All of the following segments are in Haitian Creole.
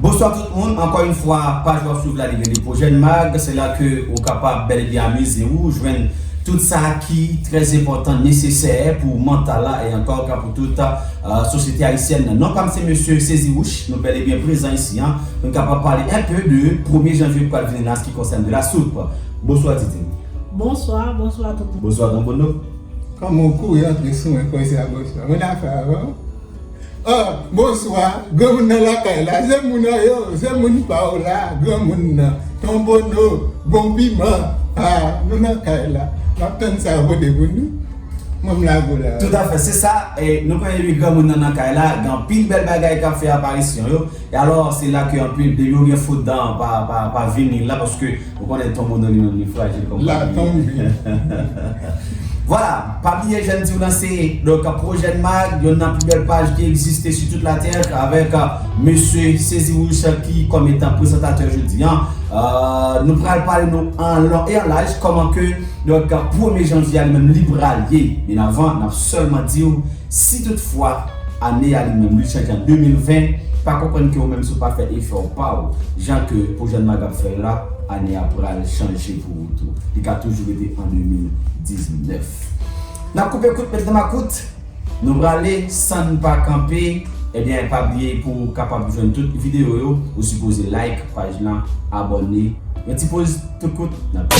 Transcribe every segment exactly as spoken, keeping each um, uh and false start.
Bonswa tout moun, ankò yon fwa, paj w ap swiv la, li rele Pwojè Mag, se la ke ou kapab bèl e byen amize w, jwenn tout sa ki trè enpòtan, nesesè pou mantal la, e ankò ka pou tout, euh, sosyete ayisyèn nan. Non pa m se Mesye Sezi Wouch, nou bèl e byen prezan isi an, pou n kapab pale enpe de premye janvye ki pral vini la, an se ki konsène de la soupe. Bonswa, Titine. Bonswa, bonswa tout moun. Bonswa, Tonbono. Kòman w kouri antre sou mwen konsa, bonswa? Mwen afè avan. Ah, bonswa, granmoun nan lakay la, se moun an yo, se moun pa w la, granmoun nan, Tonbono, bon piman, ah, nou nan kay la, m ap tann sa yo pote pou nou, mwen m lage w la. Tout à fait, se sa, e, nou konnen depi granmoun nan nan kay la, gen anpil bèl bagay k ap fè aparisyon yo, e alò, se la ke anpil, depi yo gen fot dan pa, pa, pa vini la, paske ou konnen Tonbono li menm li frajil kòm la tonbe. Vwala, pa bliye, jan m di w lan, se, donk, Pwojè Mag, youn nan pi bèl paj ki egziste sou tout latè, avèk, euh, Mesye Sezi Wouch ki kòm etan prezantatè jodi an. Euh, nou pral pale nou an lon e an laj kòman ke, donk, premye janvye a li menm li pral ye. Men avan, n ap sèlman di w, si toutfwa ane a li menm li chanje an de mil ven, pa konprann ke ou menm si w pa fè efò pa w, jan ke Pwojè Mag ap fè l la, ane a pral chanje pou ou tou. Li ka toujou rete an de mil diznèf. N ap koupe kout, mete nan makout. Nou prale san n pa kanpe. Ebyen, pa bliye pou w kapab jwenn tout videyo yo, ou sipoze like paj lan, abòne. Yon ti poz, tout kout, n ap Pa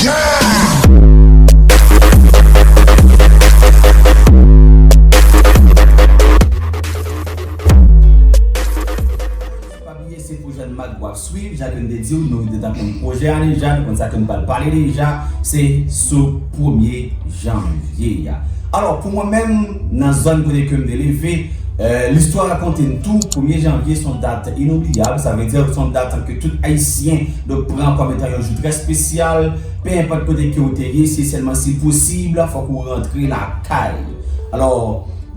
bliye, se Pwojè Mag w ap swiv, jan ke n te di w, nou deja konn pwojè a deja, nou konn sa ke n pral pale deja, se sou premye janvye a. Alò, pou mwen menm, nan zòn kote ke m te leve, euh, listwa rakonte n tou, premye janvye se yon dat inobliyab, sa vle di se yon dat ke tout Ayisyen dwe pran kòm etan yon jou trè espesyal, pe enpòt kote ke w te ye, se sèlman si posib, fòk ou rantre lakay. Alò,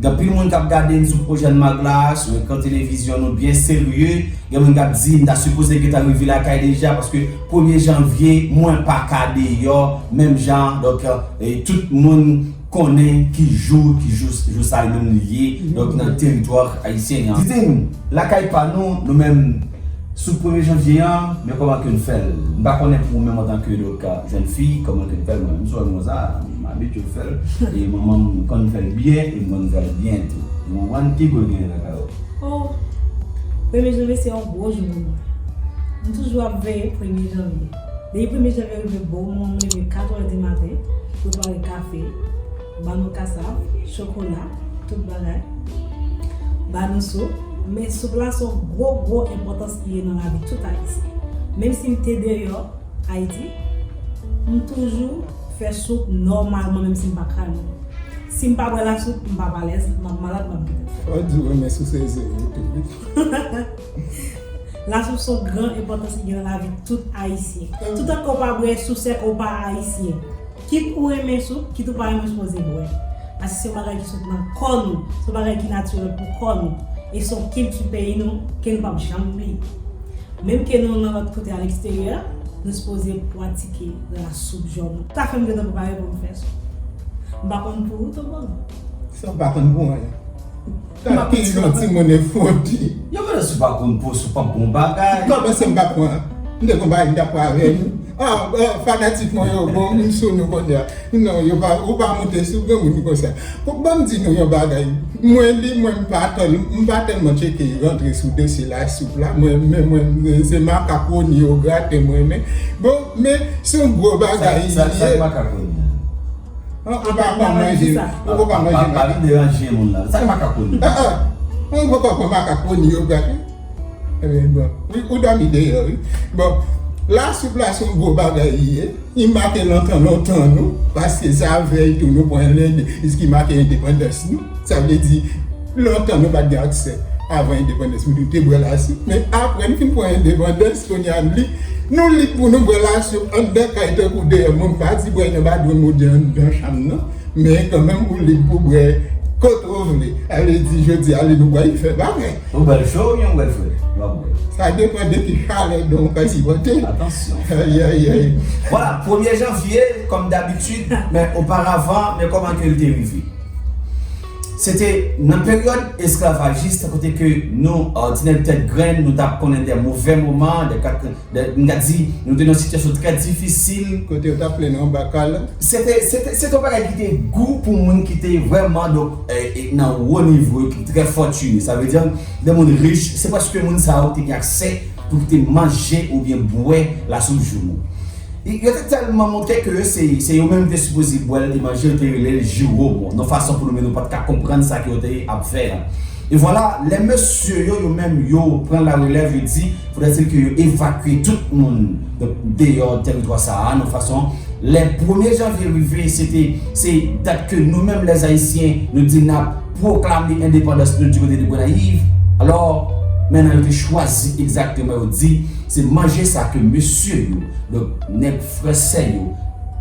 gen anpil moun k ap gade n sou Pwojè Mag la, sou ekran televizyon nou byen serye. Gen moun k ap di, m ta sipoze gentan rive lakay deja, paske premye janvye, mwen pa ka deyò, menm jan, donk, e tout moun konnen ki jou, ki jou, jou sa li menm li ye, donk, nan teritwa ayisyen an. Titine, lakay pa nou, nou menm, sou premye janvye an, men kòman ke n fè l? M pa konnen pou ou menm antanke, donk, jèn fi, kòman ke n fè l? Mwen menm, sou mwen sa, m abitye fè l, e manman m konn fè l byen, e m konn fè l byen tou. Ou konprann? Ki gou l genyen lakay ou? Oh, premye janvye se yon gwo jou pou mwen. M toujou ap veye premye janvye. Depi premye janvye rive bon, mwen m leve kat è di maten, prepare kafe, ba nou kasav, chokola, tout bagay, ba nou soup. Men soup la se yon gwo, gwo enpòtans li ye nan lavi tout Ayisyen. Menm si m te deyò, Ayiti, m toujou fè soup nòmalman, menm si m pa ka menm. Si m pa bwè lasoup, m p ap alèz, m ap malad, m ap gentan fè. Fò di w renmen sou sezi tou, wi. Lasoup se yon gran enpòtans li gen nan lavi tout Ayisyen. Toutan ke w pa bwè sou sèk, ou pa Ayisyen. Kit ou renmen soup, kit ou pa renmen, ou sipoze bwè. Paske se yon bagay ki sot nan kò nou, se yon bagay ki natirèl pou kò nou. E se yon kilti peyi nou ke nou p ap janm bliye. Menm ke nou nan lòt kote a leksteryè, nou sipoze pratike lasoup jòmou. Sa fè m gentan prepare pou m fè soup. M pa konn pou ou, Tonbono. Sa w pa konn pou mwen? Gad kijan timoun enfòte. Yo, men si w pa konn pou, si w p ap bon bagay. Kòman se m p ap pran? M te konn bagay m t ap pran avè nou. Ah, ah, fanatik mwen yo, bon, m sou nou kounye a. Non, yo pa, ou pa monte sou granmoun konsa. Bon, ban m di nou yon bagay. Mwen li, mwen m pa tèl, m pa tèlman tcheke rantre sou dosye lasoup la. Mwen, men mwen, se makakoni yo grate mwen, men. Bon, men se yon gwo bagay li ye. Sa, sa, sa makakoni an? An, ou pa konn manje, ou pa konn manje makakoni. Pa vin deranje moun nan. Sa makakoni? Ah, ah. Ou pa konn makakoni yo grate. Ebyen, bon. Wi, ou dòmi deyò, wi. Bon, lasoup la se yon gwo bagay li ye. Li make lontan, lontan nou, paske se avè l tou nou pran lende, ki make endepandans nou. Sa vle di, lontan nou pa t gen aksè avan endepandans, nou te bwè lasoup. Men apre n fin pran endepandans, kounye a, li, nou lib pou nou bwè lasoup anndan kay tankou deyò. Moun pa di bwè nan badwoumoud anndan chanm nan. Men kanmenm, ou lib pou bwè kote w vle. Sa vle di, jodi a, li nou pral fè bagay. Ou bwè l cho oubyen ou bwè l fre? Lè w ap bwè l. Sa depann de ki chalè dan w ka sipòte. Atansyon. Ayayay. Vwala, premye janvye, kòm dabitid, men oparavan, men kòman ke l te rive? Se te nan peryòd esklavajis kote ke nou, òdinè tèt grenn, nou t ap konnen de movè moman, de kat, de, m ka di, nou te nan sitiyasyon trè difisil. Kote yo t ap plen anba kal. Se te, se te, se te yon bagay ki te gou pou moun ki te vrèman, donk, e, e, nan wo nivo yo, ki trè fòtine. Sa vle di, de moun rich, se paske moun sa yo te gen aksè pou te manje oubyen bwè lasoup joumou. Yo te tèlman montre ke se, se yo menm ki te sipoze bwè l e manje l, te rele l jiwomon, nan fason pou nou menm nou pa t ka konprann sa ke yo te ap fè a. E vwala, lè mesye yo, yo menm, yo pran larelèv, yo di, faudrait-il ke yo evakye tout moun, donk, deyò tèritwa sa a, nan fason, lè premye janvye rive, se te, se dat ke nou menm, lèzayisyen, nou di n ap pwoklame endepandans nou di kote de Gonayiv. Alò, men nan yo te chwazi egzakteman, yo di, se manje sa ke mesye yo, donk, nèg fransè yo,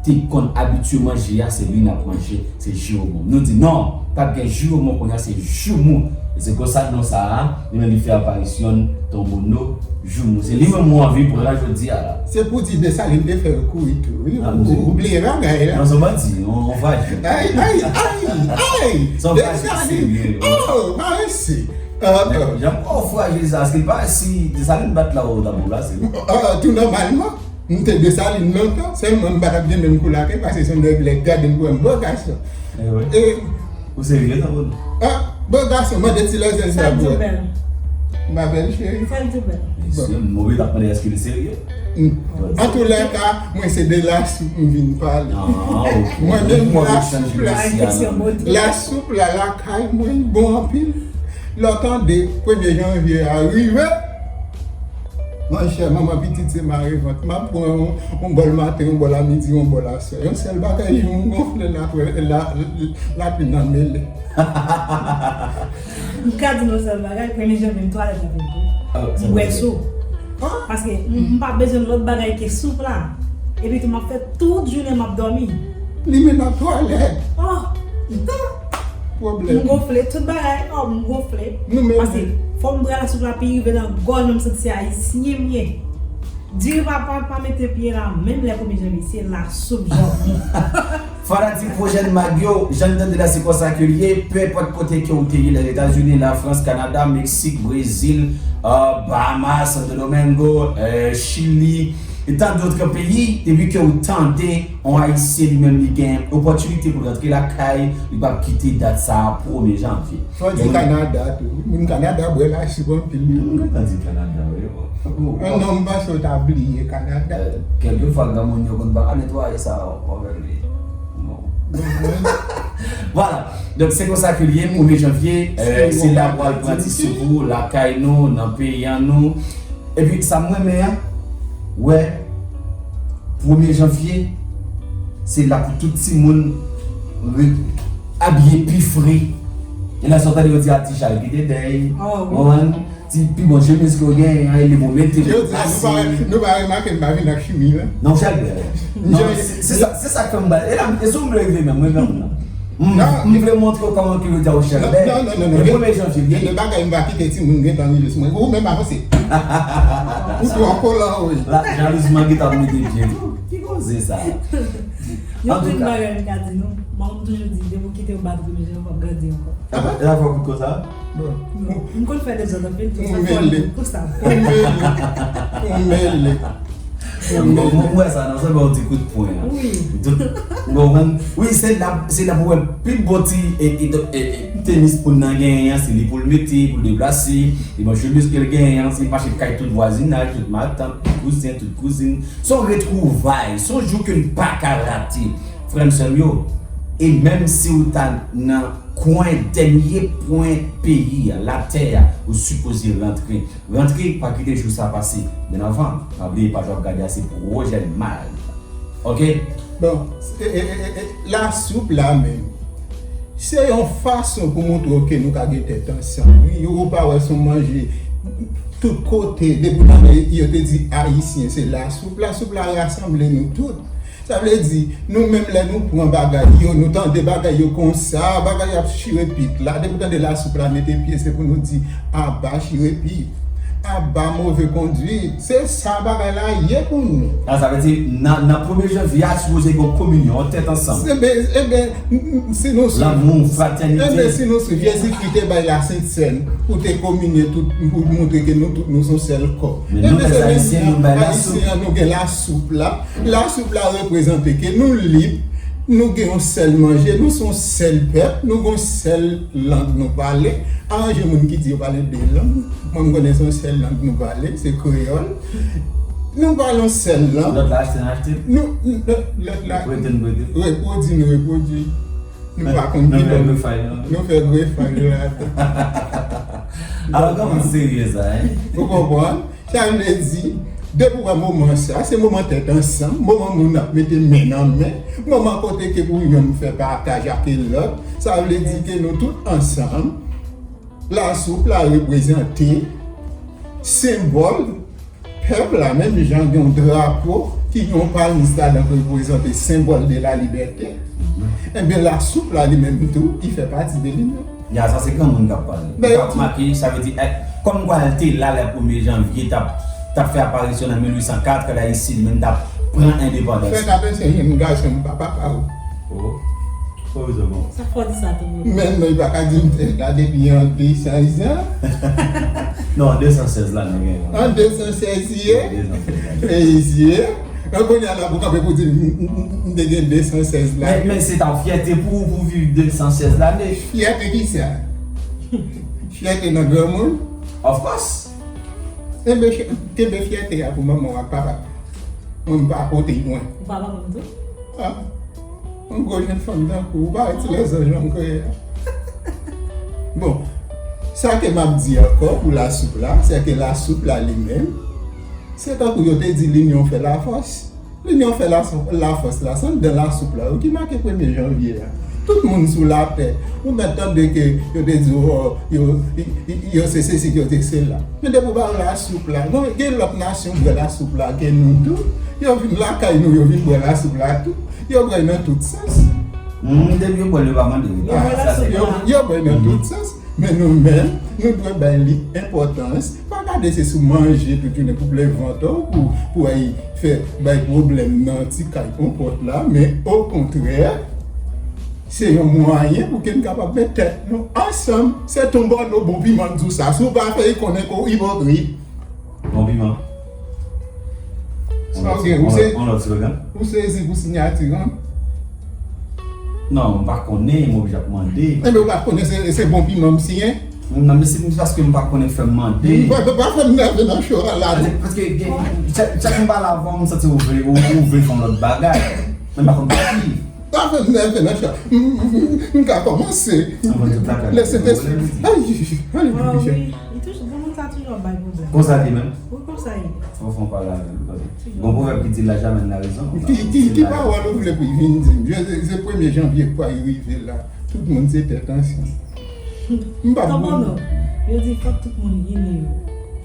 te konn abitye manje a, se li n ap manje, se jiwomon. Nou di non, p ap gen jiwomon kounye a, se joumou. E se konsa non sa a, li menm li fè aparisyon l, Tonbono, joumou. Se li menm ou anvi pran jodi a la. Se pou di Desalin te fè l kouri tou, wi. Ah, ou bliye bagay la. Non, se yon bandi, yon, yon frajil. Ay, ay, ay, ay! Se yon frajil serye, wi. Oh, pa resi. Jan mwen frajil sa, paske pa si Desalin bat la ou ta bon plase. Tou nòmalman. M te Desalin lontan, sèlman m pa t ap gen menm kou lakay, paske se yon nèg lè gade m pou wè m bò gason. E, ou serye, Tonbono? Ah, bò gason, mande ti lèzèz la pou wè. M pa bèl, cheri. Bon. Mesye, m oblije t ap mande èske li serye. Antoulèka, mwen se de lasoup m vin pale. Ah, ok. Mwen menm lasoup la, lasoup la lakay mwen bon anpil. Lè w tande premye janvye a rive, monchè, manman pitit se mare vant. M ap pran yon, yon bòl maten, yon bòl a midi, yon bòl aswè. Yon sèl bagay, jou m gonfle, la, la, lapli nan mele. M ka di nou yon sèl bagay, premye janvye m twalèt la vin tou. M bwè sou. Paske m, m pa bezwen lòt bagay ke soup la. Epi tou m ap fè tout jounen m ap dòmi. Li menm nan twalèt. Oh! Pwoblèm. M gonfle, tout bagay, oh, m gonfle. Nou menm. Paske fò m bwè lasoup la pi rive nan gòj mwen, m santi se ayisyen m ye. Diri pa, pa, pa mete pye la, menm lè premye janvye, se lasoup jòbon. Fanatik Pwojè Mag yo, jan n tande la, se konsa ke l ye, peu importe kote ke w te ye, Lèzetazini, Lafrans, Kanada, Meksik, Brezil, euh, Bahamas, Santo Domingo, euh, Chili, e tant d'autres pays, depi ke w tande yon Ayisyen li menm li gen opòtinite pou l rantre lakay, li p ap kite dat sa a premye janvye. Fò di Kanada tou. Moun Kanada bwè lasoup anpil wi. M gentan di Kanada wi. Non, m panse w ta bliye Kanada. Kèlkefwa granmoun yo konn pa ka netwaye sa, w ap wè li. Bon. Vwala. Donk se konsa ke l ye, premye janvye, se la pou al pran ti soup ou lakay nou, nan peyi an nou. Epi sa m renmen an, wè, premye janvye, se la pou tout timoun abiye pi fre. E lè sa w tande yo di a ti chal kite dèy, konprann? Ti pi bon chemiz ke w genyen an, e li pou mete pou pase. Nou pa remake m pa vin ak chemiz la. Non, chal bèl. Non, se sa, se sa k fè m ba. E la, e sou m rive menm, mwen menm la. M vle montre w kòman ke yo di a w chèlbè. Non, non, non, non. E premye janvye. Gen de bagay m pa kite timoun gentan rive sou mwen. Ou menm avanse. Ou twò kolan wi. La, jalouzman gentan mete pye tou. Ki koze sa? Yon grenn bagay m ka di nou, manman m toujou di, depi w kite yon bat premye janvye, w p ap grandi ankò. E la fè w kout konsa? Bon. M konn fè dezòd anpil tou, sa fè m konsa. Ou mele. Ou mele. Mwen, mwen, mwen wè sa nan sèlman yon ti kout pwen an. Wi. Ou konprann? Wi, se la, se la pou wè pi bon ti, e, e, e, e, tenis pou l nan genyen an, se li pou l mete, pou l deplase, li manch miske l genyen an, se mache kay tout vwazinaj, tout matant, tout kouzen, tout kouzin. Se yon retwouvay, se yon jou ke n pa ka rate. Frè m, sè m yo, e menm si w ta nan kwen, dènye pwen peyi a, latè a, ou sipoze rantre. Rantre, pa kite jou sa pase. Byen avan, pa bliye paj w ap gade a, se Pwojè Mag. Oke? Bon, e, e, e, e, lasoup la menm. Se yon fason pou montre w ke nou ka gen tèt ansanm. Wi, ou pa wè se yon manje tout kote, depi w tande yo te di Ayisyen se lasoup. Lasoup la rasanble nou tout. Sa vle di, nou menm lè nou pran bagay yo, nou tande bagay yo konsa, bagay yo ap chire pit la, depi w tande lasoup la mete pye, se pou nou di, aba chire pit. Aba move kondwit. Se sa bagay la ye pou nou. A, sa vle di, nan, nan premye janvye a, sipoze gen yon kominyon, yon tèt ansanm. Ebyen, ebyen, m- m- si nou sou Lanmou, fratènite. Ebyen, si nou sou Jezikri te bay Lasent Sèn pou te kominye tout, pou montre ke nou tout nou se yon sèl kò. Men nou, lèzayisyen, nou bay lasoup. Ayisyen an, nou gen lasoup la. Lasoup la reprezante ke nou lib, nou gen yon sèl manje, nou se yon sèl pèp, nou gen yon sèl lang nou pale. Aranje moun ki di yo pale de lang. Mwen, m konnen se yon sèl lang nou pale, se kreyòl. Nou pale yon sèl lang. Lòt la achte, n achte. Nou, lòt la. Prete, n prete. Repwodui, nou repwodui. Nou pa konn ki lè. Nou fè gwo fay la. Alò, kòman serye sa, hein? Ou konprann? Sa vle di, depi w wè moman sa, se moman tèt ansanm, moman moun ap mete men nan men, moman kote ke pou youn fè pataj ak lòt. Sa vle di ke nou tout ansanm, lasoup la reprezante senbòl pèp la, menm jan gen yon drapo ki gen yon palmis ladan ki reprezante senbòl de la libète. Ebyen, lasoup la li menm tou, li fè pati de li menm. Ya, sa se granmoun k ap pale. Ou ka remake, sa vle di, kòm Gwal te la lè premye janvye t ap, t ap fè aparisyon nan mil uit san kat, lè Ayiti li menm t ap pran endepandans. Fè n ap enseyen m gason m pa papa ou. Oh. Sa fò di sa tou. Men non, li pa ka di m te la depi an de san zan. Non, an de san sèz lane gen. An de san sèz ye. An de san sèz lane. An kounye a la pou kanpe pou di m te gen de san sèz lane. Men se ta yon fyète pou ou pou viv de san sèz lane. Fyète kisa? Fyète nan granmoun? Of course. Enben, kenbe fyète a pou manman w ak papa. Mwen m pa pote lwen. Ou pa manman m tou? Ah. Yon gwo jèn fanm tankou ou pa wè ti lèzanj m kreye a. Bon, sa ke m ap di ankò pou lasoup la, se ke lasoup la li menm, se tankou yo te di linyon fè lafòs. Linyon fè lafòs la, se anndan lasoup la wi ki make premye janvye a. Tout moun sou latè, ou mèt tande ke yo te di w, oh, yo, yo se sesi, yo te sela. Men depi w ba yo lasoup la, gen lòt nasyon bwè lasoup la ke nou tou. Yo vin lakay nou, yo vin bwè lasoup la tou. Yo bwè nan tout sans. Moun depi yo bwè l yo pa mande. Yo bwè nan tout sans. Men nou menm, nou dwe bay li enpòtans. Pa gade se sou manje tout jounen pou plen vant ou pou, pou al fè bay pwoblèm nan ti kay konpòt la. Men okontrè, se yon mwayen pou ke n kapab met tèt nou ansanm. Se Ton Bòno bon piman k di w sa. Si w pa fè, li konnen ke w ipokrit. Bon piman. Sa w gen? Ou se, ou sezi pou siyati an? Non, m pa konnen, m oblije ap mande. Enben, ou pa konnen se, se bon piman m siyen? Non, men se paske m pa konnen k fè m mande. M pa, pa fè m nève nan cho a la. Paske, paske gen, chak, chak m pale avè w, m santi ou vle, ou, ou vle fè yon lòt bagay. Men m pa konn ki. Sa fè m nève nan cho a. M, m, m, m ka kòmanse. Lè Sentespri. Ay, alelouya. Li toujou, granmoun sa toujou ap bay pwoblèm. Konsa li menm? Wi, konsa li ye. Fò, fò w pale avè l, tande. Gon pwovèb ki di la jamèn la rezon. Ki, ki, ki pawòl ou vle pou l vin di m? Je, se premye janvye k pral rive la. Tout moun se tèt ansanm. M p ap. Tonton, yo di fòk tout moun ini yo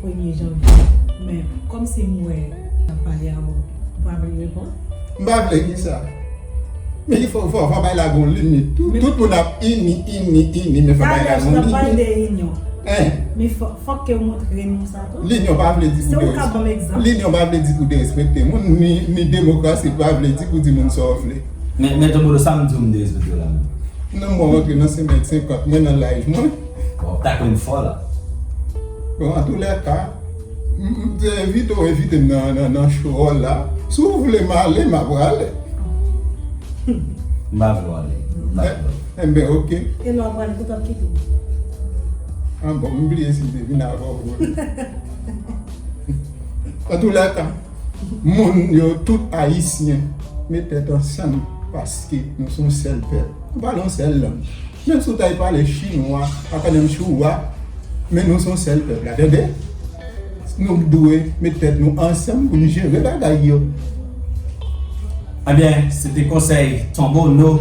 premye janvye. Men, kòm si m wè n ap pale avè w, ou pa vle reponn? M pa vle ki sa? Men fò, fò, fò bagay la gon limit tou. Tout moun ap ini, ini, ini, men fò bagay la gon limit. Talè, n ap pale de inyon. Hein? Men fò, fòk ke w montre nou sa tou. Linyon pa vle di pou derespekte. Se ou k ap ban m egzanp. Linyon pa vle di pou derespekte moun, ni, ni demokrasi pa vle di pou di moun sa w vle. Men, men Tonbolo, sa m di w m derespekte w la menm? Non, mwen rantre nan senk mèt senkant mwen nan laj mwen. Bon, w ap takle m fò la. Bon, antoulèka, m, m te envite w envite m nan, nan, nan show la. Si w vle m ale, m ap prale. M pa vle w ale. M pa vle w ale. Enben, oke. E lè w ap prale, pou w t ap kite m? Ah bon, m bliye si m te vin avè w pou. Antoulèka, moun yo tout ayisyen, met tèt ansanm paske nou se yon sèl pèp. Nou pale yon sèl lang. Menm si w ta pale chinwa ak manchou a, men nou se yon sèl pèp la, tande? Nou dwe met tèt nou ansanm pou n jere bagay yo. Ebyen, se te konsèy Tonbolo.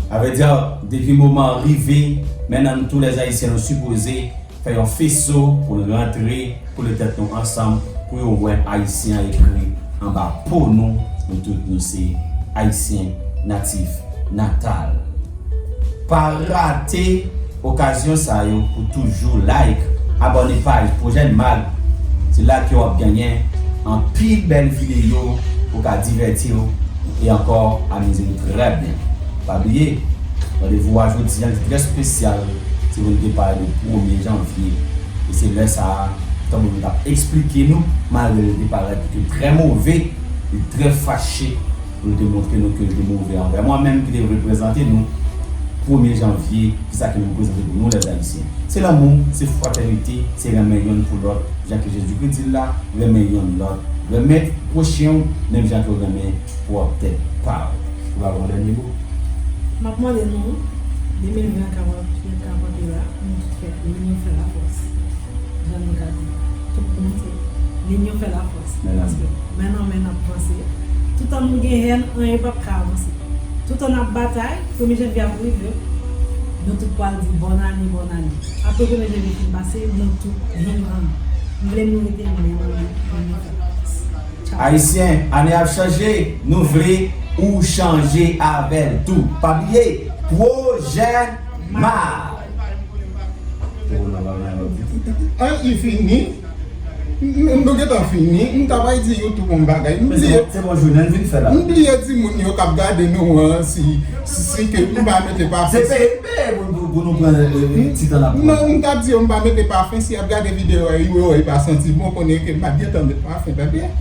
A vrè di, depi moman an rive, mentnan nou tou lèzayisyen nou sipoze fè yon feso pou n rantre, koule tèt nou ansanm, pou yo wè Ayisyen an ekri anba po nou, nou tout nou se Ayisyen natif natal. Pa rate okazyon sa yo pou toujou like, abòne paj Pwojè N Mag Se la ke w ap genyen anpil bèl videyo pou ka divèti w e ankò amize w trè byen. Pa bliye, randevou a jodi a li trè espesyal, se pou n te pale de premye janvye. E se lè sa a, tankou nou t ap eksplike nou, malgre li te parèt li te trè move, li trè fache, pou l te montre nou ke l te move anvè mwen menm ki te reprezante nou premye janvye, kisa ke l reprezante pou nou lèzayisyen. Se lanmou, se fratènite, se renmen yonn pou lòt, jan ke Jezikri di l la, renmen yonn lòt, renmen pwochen w menm jan ke w renmen pwòp tèt pa w. Ou pa gen yon dènye mo? M ap mande nou, de mil ven an k ap, k ap antre la, nou tout fè, nou fè lafòs. Jan nou ka di, tout moun se linyon fè lafòs. Men nan men. Paske men nan men n ap vanse. Toutan nou gen hèn, anyen p ap ka avanse. Toutan n ap batay, premye janvye ap rive, nou tout pral di bòn ane, bòn ane. Apre premye janvye fin pase, nou tout vin an. M vle nou rete men nan men, linyon fè lafòs. Tchaw. Ayisyen, ane ap chanje, nou vle ou chanje avè l tou. Pa bliye, pwojè ma. An, li fini. M, m, nou gentan fini. M ta bay di YouTube yon bagay. M bliye. Se bon, jounen vin fè la. M bliye di moun yo k ap gade nou an, si, si, si ke m pa mete pafen. Se peye, peye pou, pou, pou nou pran, eh, eh, ti tan n ap pran. Non, m t ap di yo m pa mete pafen, si y ap gade videyo a, yo, yo pa santi bon, konnen ke m pa t gentan met pafen, tande?